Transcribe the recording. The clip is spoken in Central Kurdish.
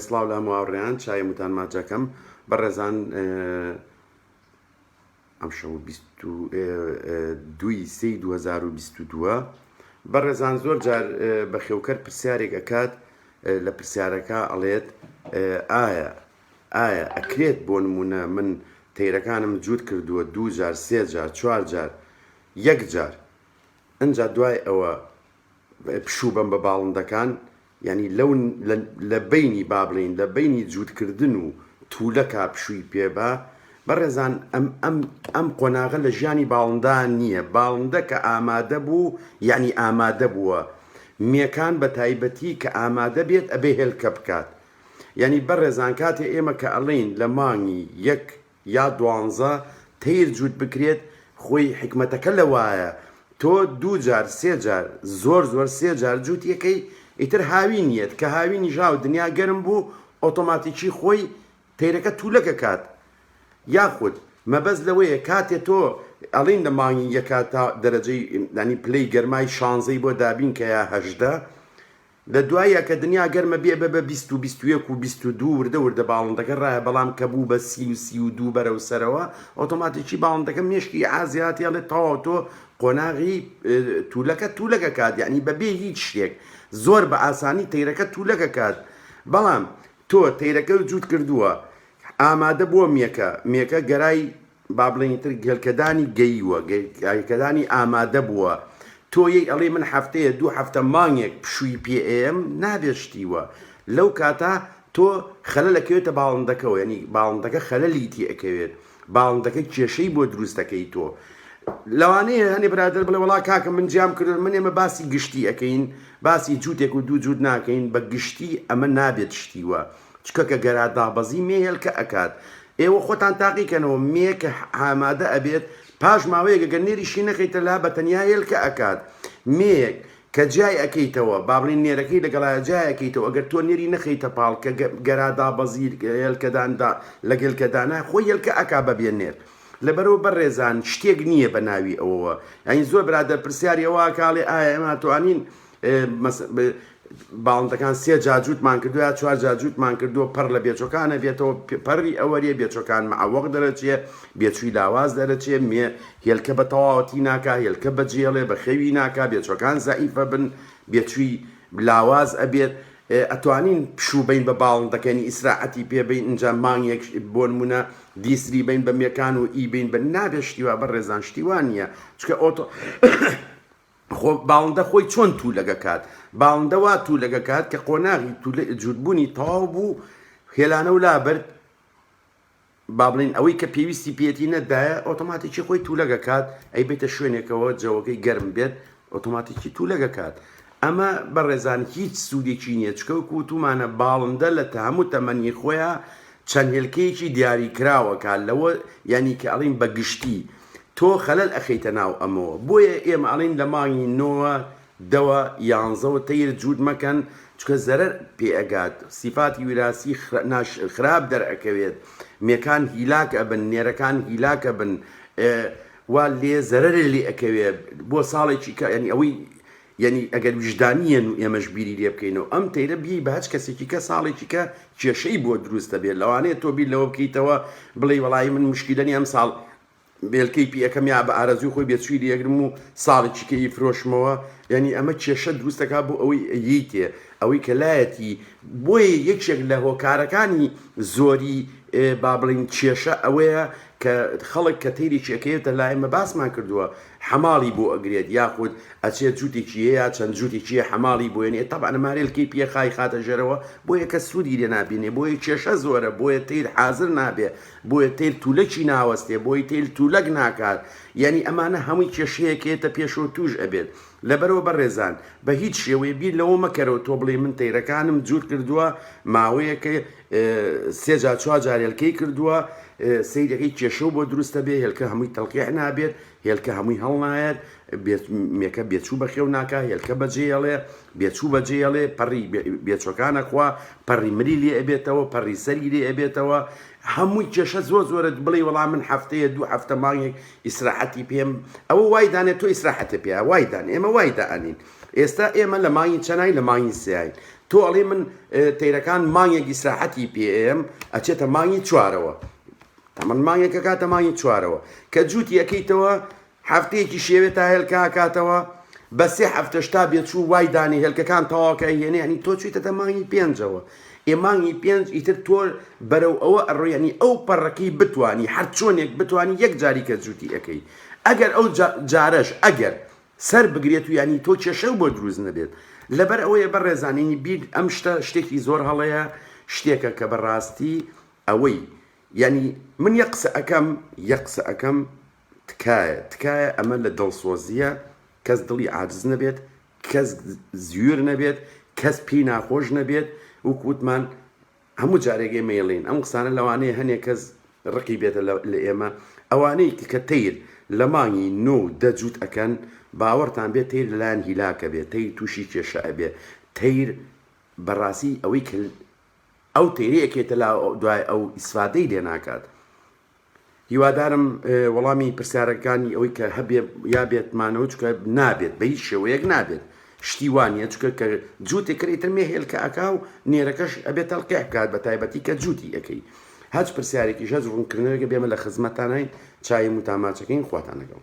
سڵاو لە هەموو هاوڕێیان چاوی متان ماچەکەم بەڕێزان ئەمشەو دوی سێی 2022 بەڕێزان زۆر جار بەخێوکەر پرسیارێک ئەکات لە پرسیارەکە ئەڵێت ئایا ئایا ئەکرێت بۆ نمونە من تەیرەکانم جووت کردووە دوو جار سێ جار چوار جار یەک جار ئەجا دوای ئەوە پشوو بەم بە باڵندەکان یانی لەو لە بەینی با بڵێین لە بەینی جووت کردن و توولەکا پشووی پێ با بەڕێزان ئەم ئەم ئەم قۆناغە لە ژیانی باڵندا نییە باڵندە کە ئامادە بوو یعنی ئامادە بووە مێکان بە تایبەتی کە ئامادە بێت ئەبێ هێلکە بکات یعنی بەڕێزان کاتێ ئێمە کە ئەڵێین لە مانگی یەک یا دوانزە تەیر جووت بکرێت خۆی حیکمەتەکە لەوایە تۆ دوو جار سێ جار زۆر زۆر سێ جار جووت یەکەی ئیتر هاوین یەت کە هاوینیش هاو دنیا گەرم بوو ئۆتۆماتیکی خۆی تەیرەکە تولەکە کات یاخود مەبەست لەوەیە کاتێ تۆ ئەڵین لە مانگی یەکا تا دەرەجەی یانی پلەی گەرمای شانزەی بۆ دابین کە یا 18 لە دواییا کە دنیا گەرمە بێ بە بە 20 و 21 و 22 وردە وردە باڵندەکە ڕایە بەڵام کە بوو بە سی و 32 بەرەو سەرەوە ئۆتۆماتیکی باڵندەکە مێشکی ئازیاتی ئەڵێ تەواو تۆ قۆناغی تولەکە تولەکە کات یعنی بەبێ هیچ شتێک زۆر بە ئاسانی تەیرەکە تولەکە کات بەڵام تۆ تەیرەکە جووت کردووە ئامادە بووە مێکە مێکە گەرای با بڵێین تر گەلکەدانی گەیوە گەلکەدانی ئامادە بووە تۆ یەی ئەڵێ من هەفتەیە دوو هەفتە مانگێک پشووی پێ ئەیەم نابێت شتی وە لەو کاتە تۆ خەلەل ئەکەوێتە باڵندەکەوە یعنی باڵندەکە خەلەلی تێ ئەکەوێت باڵندەکە کێشەی بۆ دروست دەکەی تۆ لەوانەیە هەنێ برادەر بڵێ وەڵا کاکە من جیام کردو من ئێمە باسی گشتی ئەکەین باسی جووتێک و دوو جووت ناکەین بە گشتی ئەمە نابێت شتی وە چکە کە گەرا دابەزی مێ هێلکە ئەکات ئێوە خۆتان تاقی کەنەوە مێ کە ئامادە ئەبێت پاش ماوەیەک گەر نێریشی نەخەیتە لا بە تەنیا هێلکە ئەکات مێیەک کە جیای ئەکەیتەوە با بڵێین نێرەکەی لەگەڵایە جیای ئەکەیتەوە ئەگەر تۆ نێری نەخەیتە پاڵ کە گەرا دابەزی هێلکەدان دا لە هێلکەدانا خۆی هێلکە ئەکا بە بێ نێر لەبەرەوە بەڕێزان شتێک نییە بە ناوی ئەوەوە یانی زۆر برادەر پرسیاری ئەوە ئەکا ئەڵێ ئایا ئێمە توانین باڵندەکان سێ جا جووتمان کردووە یا چوار جا جووتمان کردووە پەڕ لە بێچۆکانە بێتەوە پەڕی ئەوەریە بێچۆکان معوەق دەرەچێ بێچووی لاواز دەرەچێ مێ هێلکە بە تەواوەتی ناکا هێلکە بەجێڵێ بە خەوی ناکا بێچۆکان زەعیفە بن بێچووی لاواز ئەبێت ئەتوانین پشوو بین بە باڵندەکەنی ئیسراحەتی پێ بین اینجا مانگێک بۆ نمونە دیسری بین بە مێکان و ئی بین بە نابێت شتیوا بە ڕێزان شتیوا نییە چکە ئۆتۆ خۆ باڵندە خۆی چۆن توولەک ئەکات؟ باڵندە وا توولەک ئەکات کە قۆناغی جووتبوونی تەواو بوو، هێلانە و لابرد، با بڵێین ئەوەی کە پێویستی پێیەتی نەدایە، ئۆتۆماتیکی خۆی توولەک ئەکات، ئەیبەیتە شوێنێکەوە جەوەکەی گەرم بێت، ئۆتۆماتیکی توولەک ئەکات. ئەمە بەڕێزان هیچ سوودێکی نییە، چونکە وەکو وتوومانە باڵندە لە هەموو تەمەنی خۆیا چەند هێلکەیەکی دیاریکراو ئەکات، لەوە یانی کە ئەڵێین بە گشتی تۆ خەلەل ئەخەیتە ناو ئەمەوە بۆیە ئێمە ئەڵێین لە مانگی نۆوە دەوە یانزەوە تەیر جووت مەکەن چونکە زەرەر پێ ئەگات سیفاتی ویراسی خراپ دەرئەکەوێت مێکان هیلاک ئەبن نێرەکان هیلاک ئەبن وا لێ زەرەرێ لێ ئەکەوێ بۆ ساڵێکی کە یعنی ئەوەی یعنی ئەگەر ویژدانیەن و ئێمەش بیری لێ بکەینەوە ئەم تەیرە بی بە هەچ کەسێکی کە ساڵێکی کە کێشەی بۆ دروست دەبێت لەوانەیە تۆ بیر لەوە بکەیتەوە بڵێی وەڵایی من مشکیلە نیە ئەمساڵ بێلکەی پی ئەکەم یا بە ئارەزووی خۆی بێچووی لێگرم و ساڵێکی کە ئیفرۆشمەوە یعنی ئەمە کێشە دروست دەکات بۆ ئەوەی ئەیتێ ئەوەی کە لایەتی بۆیە یەکێک لە هۆکارەکانی زۆری با بڵین کێشە ئەوەیە کە خەڵک کە تەیرێکی ئەکەوێتە لای ئێمە باسمان کردووە حەماڵی بۆ ئەگرێت یاخود ئەچێت جووتێکی هەیە چەند جووتێکی هەیە حەماڵی بۆ یەنێ تەبعەن مارێلکەی پێ خای خاتە ژێرەوە بۆیە کەس سوودی لێ نابینێ بۆیە کێشە زۆرە بۆیە تەیر حازر نابێ بۆیە تەیر تولەکی ناوەستێ بۆی تەیر تولەک ناکات یعنی ئەمانە هەمووی کێشەیە کە یەتە پێشەوە توش ئەبێت لەبەرەوە بەڕێزان بە هیچ شێوەیە بیر لەوە مەکەرەوە تۆ بڵێ من تەیرەکانم جووت کردووە ماوەیەکە سێ جار چوار جار هێلکەی کردووە سەیرەکەی کێشەو بۆ دروستە بێ هێلکە هەمووی تەلقیح نابێت هێلکە هەمووی هەڵنایەت مێکە بێچوو بەخێو ناکا هێلکە بەجێیەڵێ بێچوو بەجێیەڵێ پەڕی بێچۆکان ئەخوا پەڕی ملی لێ ئەبێتەوە پەڕی سەری لێ ئەبێتەوە هەمووی کێشە زۆر زۆرە بڵێ وەڵا من هەفتەیە دوو هەفتە مانگێک ئیسراحەتی پێم ئەوە وای دانێ تۆ ئیسراحەتە پێ وای دان ئێمە وای دائەنین ئێستا ئێمە لە مانگی چەنای لە مانگی سیاین. تۆ ئەڵێی من تەیرەکان مانگێک ئیسراحەتی پێ ئەیەم ئەچێتە مانگی چوارەوە تەمەن مانگێک ئەکاتە مانگی چوارەوە کە جووتی ئەکەیتەوە هەفتەیەکی شێوێ تا هێلکە ئەکاتەوە بە سێ هەفتەش تا بێچوو وای دانێ هێلکەکان تەواوکە ئەیهێنێ یانی تۆ چوویتەتە مانگی پێنجەوە ئێ مانگی پێنج ئیتر تۆ بەرەو ئەوە ئەڕۆی یانی ئەو پەڕەکەی بتوانی هەر چۆنێک بتوانی یەک جاری کە جووتی ئەکەی ئەگەر ئەو جارەش ئەگەر سەر بگرێت و یانی تۆ کێشەو بۆ دروست نەبێت لەبەر ئەوەیە بەڕێزان یانی بیر ئەم شتە شتێکی زۆر هەڵەیە شتێکە کە بەڕاستی ئەوەی یانی من یەک قسە ئەکەم یەک قسە ئەکەم تکایە تکایە ئەمە لە دڵسۆزیە کەس دڵی عاجز نەبێت کەس زویر نەبێت کەس پێی ناخۆش نەبێت وەک وتمان هەموو جارێک ئێمە یڵێین ئەم قسانە لەوانەیە هەنێ کەس ڕقی بێتە لە ئێمە ئەوانەی کە تەیر لە مانگی نۆ و دە جووت ئەکەن باوەڕتان بێت تەیر لەلایەن هیلاکە بێت تەیر تووشی کێشە ئەبێ تەیر بەڕاستی ئەوەی کە ئەو تەیرەی ئەکەیتە لا دوای ئەو ئیسفادەی لێ ناکات هیوادارم وەڵامی پرسیارەکانی ئەوەی کە هەبێ یا بێتمانەوە چکە نابێت بە هیچ شێوەیەک نابێت شتی وانە چکە کە جووتێک کرد ئیتر مێ هێلکە ئەکا و نێرەکەش ئەبێت تەلقیح بکات بە تایبەتی کە جووتی ئەەکەی هەچ پرسیارێکیش هەچ ڕوونکردنەوەیەکە بێمە لە خزمەتانین چاوی متاماچەکەین خواتان لەگەڵ.